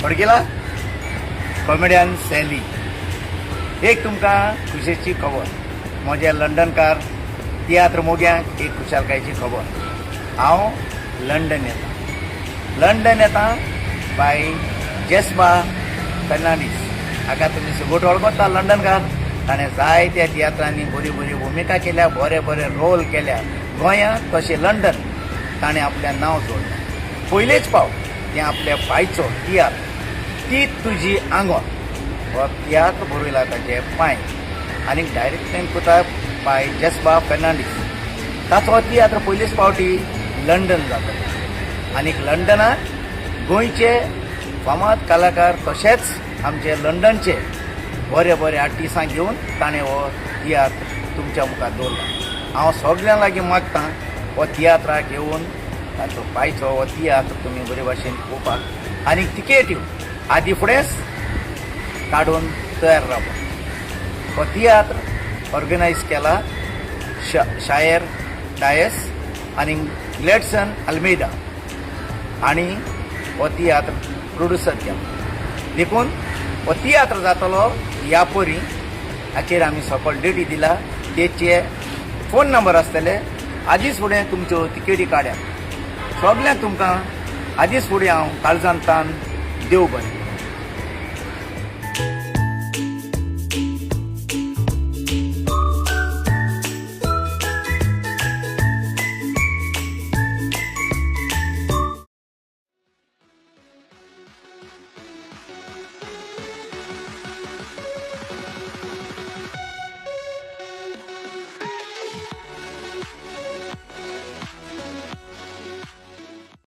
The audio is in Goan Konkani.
वळखीला कॉमेडियन सॅली. एक तुमकां खुशेची खबर. म्हजे लंडनकार तियात्र मोग्यांक एक खुशालकायेची खबर. हांव लंडन येता, लंडन येता बाय जेस्बा फेर्नांडीस. हाका तुमी सगळो वळखता लंडनकार. ताणें जायत्या तियात्रांनी बरी बरी भुमिका केल्या, बरे बरे रोल केल्या. गोंयांत तशें लंडन ताणें आपलें नांव जोडलें. पयलेच फावट तें आपल्या पायचो तियात्र "ती तुजी आंगण" हो तियात्र बरयला ताचे पांय आनी डायरेक्शन कोता बाय जेस्बा फेर्नांडीस. ताचो तियात्र पयलेच फावटी लंडन जातलो आनी लंडनाक गोंयचे फामाद कलाकार तशेंच आमचे लंडनचे बरे बरे आर्टिस्टांक घेवन ताणें हो तियात्र तुमच्या मुखार दवरला. हांव सगळ्यां लागीं मागतां, हो तियात्राक येवन ताचो पायचो हो तियात्र तुमी बरे भाशेन पळोवपाक आनी तिकेटी आदी फुडेंच काडून तयार रावपाक. हो तियात्र ऑर्गनायज केला शायर डायस आनी ग्लॅडसन अल्मेदा आनी हो तियात्र प्रोड्युसर केला. देखून हो तियात्र जातलो ह्या परी हाचेर आमी सकयल डेटी दिला, तेचे फोन नंबर आसतले. आदींच फुडें तुमच्यो तिकेटी काड्यात. सगल्यांक तुमकां आदींच फुडें हांव काळजांतान देव बरें.